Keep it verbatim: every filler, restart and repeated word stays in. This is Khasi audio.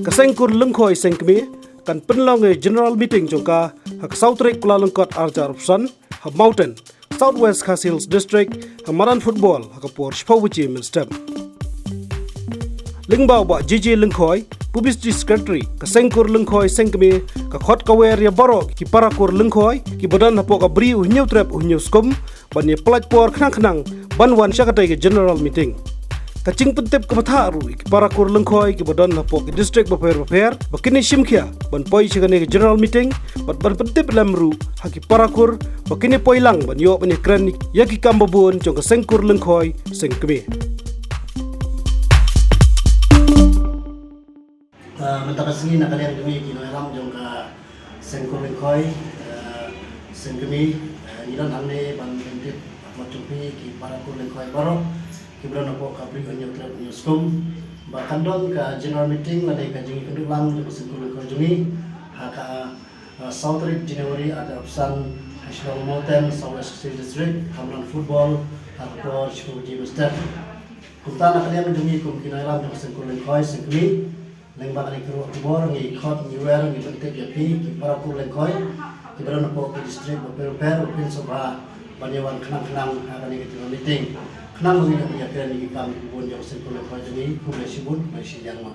Ka Seng Kur Lyngkhoi Seng Kmie kan pynlong ïa ka general meeting jong ka ha ka saw tarik Kyllalyngkot arhajar arphew san ha Mawten, South West Khasi Hills District, ha madan football ha ka por shiphew baje mynstep. Lyngba u Bah J J Lyngkhoi, Publicity Secretary ka Seng Kur Lyngkhoi Seng Kmie, ka khot ka wer ïa baroh ki para kur lyngkhoi kiba don hapoh ka Bri U Hynñiewtrep U Hynñiewskum ban ïa pyllait por khnang khnang ban wan sha katei ka general meeting. Ka jingpyntip ka bthah ruh ïa ki para kur lyngkhoi kiba don hapoh ki district bapher bapher ba kin ïa shim khia ban poi sha kane ka general meeting, bad ban pyntip lem ruh ha ki para kur ba kin ïa poi lang ban ïoh ban ïa kren ïa ki kam babun jong ka Seng Kur Lyngkhoi Seng Kmie. Ah, mynta ka sngi na ka liang jong ngi ki nongïalam jong ka Seng Kur Lyngkhoi, ah, Seng Kmie, ah, ngi don hangne ban pyntip ha khmat jong phi ki para kur lyngkhoi baroh kiba don hapoh ka Bri U Hynñiewtrep U Hynñiewskum ba kan don ka general meeting lane ka jingïakynduh lang jong ka Seng Kur Lyngkhoi jong ngi ha ka, ah, saw tarik January arhajar arphew san ha Shillong Mawten, South West Khasi Hills District, ha madan football ha ka por shiphew baje mynstep. Kumta na ka liang jong ngi kum ki nongïalam jong ka Seng Kur Lyngkhoi Seng Kmie, lyngba kane ka ruh ka bor ngi khot, ngi wer, ngi pyntip ïa phi ki para kur lyngkhoi kiba don hapoh ki district bapher bapher ba phin sngewbha ban ïa wan khnang khnang ha kane ka general meeting khnang ba ngin ïa kren ïa ki kam ki bun jong ka Seng Kur Lyngkhoi jong ngi. Khublei shibun, khublei shiliang mo.